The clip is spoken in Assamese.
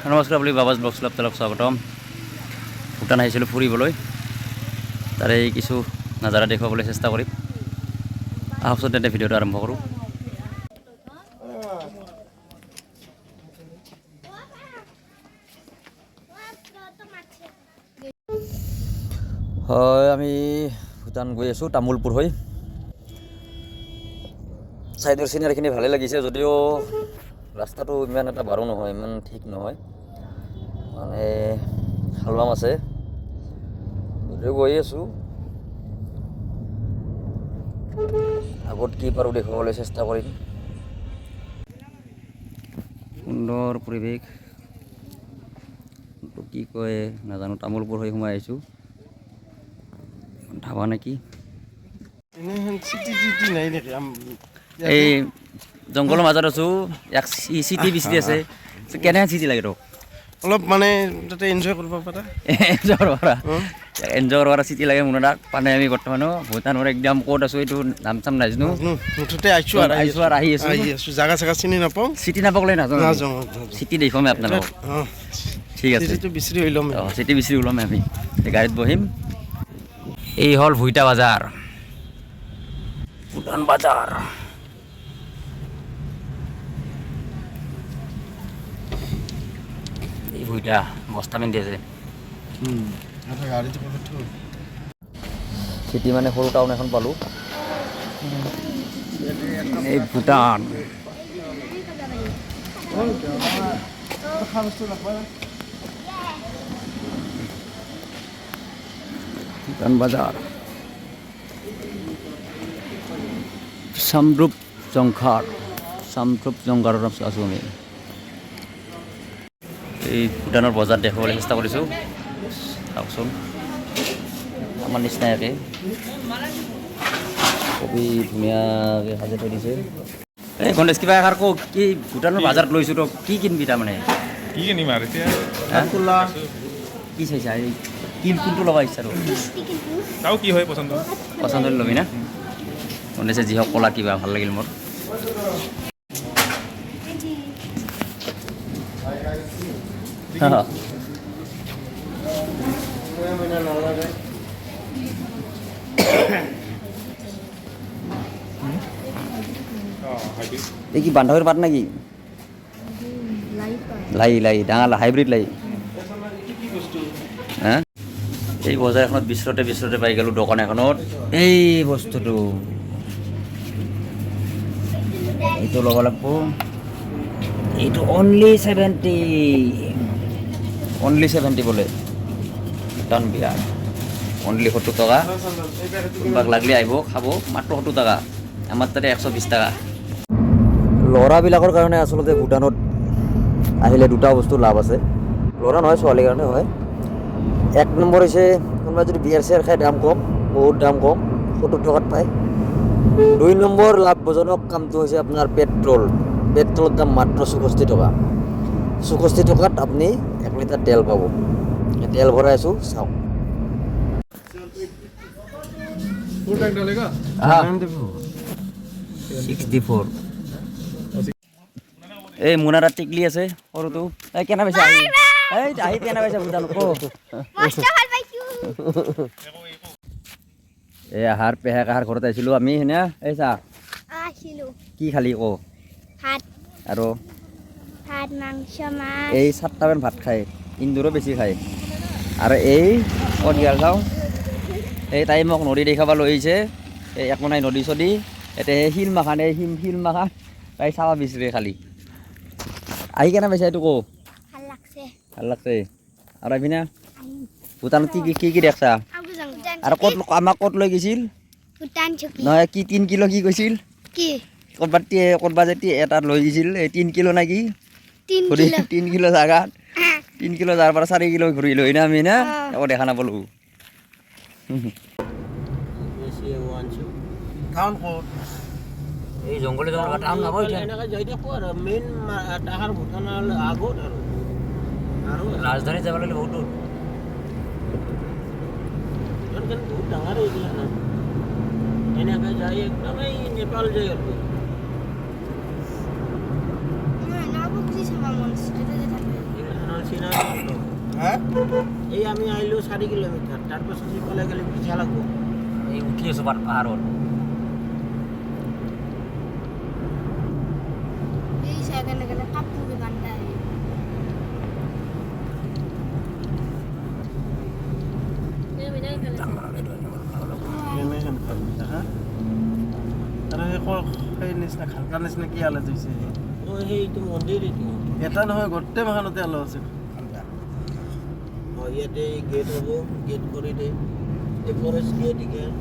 নমস্কাৰ বুলি বাবাজ ব্লগ আপোনালোক স্বাগতম। ভূটান আহিছিলোঁ ফুৰিবলৈ, তাৰে কিছু নাজাৰা দেখুৱাবলৈ চেষ্টা কৰিম। আহকচোন তেন্তে ভিডিঅ'টো আৰম্ভ কৰোঁ। হয়, আমি ভূটান গৈ আছোঁ তামোলপুৰ হৈ। ছাইডৰ চিনাৰীখিনি ভালেই লাগিছে, যদিও ৰাস্তাটো ইমান এটা বাৰু নহয়, ইমান ঠিক নহয়, মানে খালবাম আছে যদিও গৈ আছোঁ। আগত কি পাৰোঁ দেখুৱাবলৈ চেষ্টা কৰিম। সুন্দৰ পৰিৱেশ, কি কয় নাজানো। তামোলপুৰ হৈ সোমাই আহিছোঁ। ধাবা নেকি? এই জংঘলৰ মাজত আছোঁ, ইয়াক চিটি বিচাৰি আছে। কেনেহেন চিটি লাগে তোক? অলপ মানে তাতে এনজয় কৰিব পাৰা। এনজয় কৰিব পাৰা, এনজয় কৰিব পাৰা চিটি লাগে মোৰ তাক। মানে আমি বৰ্তমানো ভূটানৰ একদম ক'ত আছোঁ এইটো নাম চাম নাজানো। মুঠতে আহিছোঁ আৰু। আহিছোঁ আৰু আহি আছোঁ। আহি আছোঁ, জাগা চাগা চিনি নাপাওঁ। চিটি নাপাবলৈ নাযাওঁ। নাযাওঁ। চিটি দেখুৱাম আপোনালোকক। ঠিক আছে। চিটিটো বিচাৰি হৈ ল'ম। অঁ, চিটি বিচাৰি ওলাম আমি। গাড়ীত বহিম। এই হ'ল ভুইটা বজাৰ, ভূটান বজাৰ। এই ভুইটা বস্তা মেলি আছে। চিটি মানে সৰু টাউন এখন পালোঁ। এই ভূটান ভূটান বজাৰ, চামৰূপ জংখাৰ, চামৰূপ জংঘাৰত আছোঁ আমি। এই ভূটানৰ বজাৰ দেখুৱাবলৈ চেষ্টা কৰিছোঁ। চাওকচোন, আমাৰ নিচিনা একে কবি ধুনীয়াকৈ সাজাই থৈ দিছে। এই গণেশ, কিবা এষাৰ কওক। কি ভূটানৰ বজাৰত লৈছোঁ, তই কি কিনবি তাৰমানে? কি কিনিম আৰু এতিয়া? কি চাইছা? এই কি কোনটো ল'ব ইচ্ছা তোৰ? চাওঁ কি হয় পচন্দ। পচন্দ হ'লে ল'বি না? গণেশে যি হওক ক'লা, কিবা ভাল লাগিল মোৰ। এই কি বান্ধাকবিৰ পাত নেকি? লাই লাই, ডাঙৰ হাইব্ৰিড লাই। হা, এই বজাৰ এখনত বিচৰতে বিচৰতে পাই গ'লোঁ দোকান এখনত এই বস্তুটো। এইটো ল'ব লাগিব। এইটো অনলি 70, অনলি 70 বোলে। ভূটান বিয়াৰ অনলি 70 টকা। কোনোবাক লাগিলে আহিব খাব, মাত্ৰ 70 টকা। আমাৰ তাতে 120 টকা। ল'ৰাবিলাকৰ কাৰণে আচলতে ভূটানত আহিলে দুটা বস্তু লাভ আছে। ল'ৰা নহয়, ছোৱালীৰ কাৰণে হয়। এক নম্বৰ হৈছে কোনোবা যদি বিয়াৰ চিয়াৰ খাই দাম কম, বহুত দাম কম, 70 টকাত পায়। দুই নম্বৰ লাভজনক কামটো হৈছে আপোনাৰ পেট্ৰল। পেট্ৰলৰ দাম মাত্ৰ 64 টকা। 64 টকাত আপুনি 1 লিটাৰ তেল পাব। তেল ভৰাই আছোঁ, চাওক। 64। এই মোনাৰ তাত টিকলি আছে সৰুটো। এই কেনে পাইছা আহি? এই আহি কেনে পাইছা ভূটান ক? এই আহাৰ পেহাক আহাৰ ঘৰত আহিছিলোঁ আমি সেনে। এই চা, কি খালি ক? আৰু ভাত, মাংস, মাছ। এই 7টামান ভাত খায়, ইন্দুৰো বেছি খায়। আৰু এই ক'ত গেল চাওঁ। এই তাই মোক নদী দেখাব লৈ আহিছে। এই একো নাই নদী চদী। এতিয়া সেই শিল মাখান, এই শিল শিল মাখা তাই চাব বিচাৰে খালি। আহি কেনে পাইছা এইটো ক? ভাল লাগছে। ভাল লাগছে। আৰু আহিবি না ভূটানত? কি কি কি কি দেখছা আৰু ক'ত আমাক ক'ত লৈ গৈছিল? ভূটান চকী। নহয়, কি 3 কিলো কি কৈছিল? কি? ক'ৰবাত ক'ৰবাত যে এটাত লৈ গৈছিল, এই 3 কিলো নে কি? 3 ঘূৰি কিলো। 3 কিলো জাগাত, 3 কিলো যাৰ পৰা 4 কিলো ঘূৰিলো না আমি না, একো দেখা নাপালোঁ। টাউন ক'ত? এই জংঘলে জংঘলে টাউন নাপাওঁ এতিয়া। এনেকৈ যাই থাকোঁ আৰু মেইন টাহাৰ ভূটানৰ আগত আৰু আৰু ৰাজধানী যাব লাগিলে বহুত দূৰ। এইখন বহুত ডাঙৰ এইগিলা না, এনেকৈ যাই একদম এই নেপাল যাই আৰু। নবুকজি চাব মন আছে। চিনাৰী একদম। হা। এই আমি আহিলোঁ 4 কিলোমিটাৰ, তাৰপাছত সিফালে গ'লে ভিজা লাগব। এই উঠি আছোঁ পাহাৰত। এই সেখানে গেলে কাপড় বান্ধায়। কেনেহেন খাবি, হা? আৰু সেই সেই নিচিনা খালকাৰ নিচিনা কি আলো দিছে? অঁ, সেইটো মন্দিৰ এইটো। এটা নহয়, গোটেই মাখানতে আলো আছে খালকা। অঁ, ইয়াতে গেট হ'ব, গেট কৰি দে, এই ফৰেষ্ট গেট।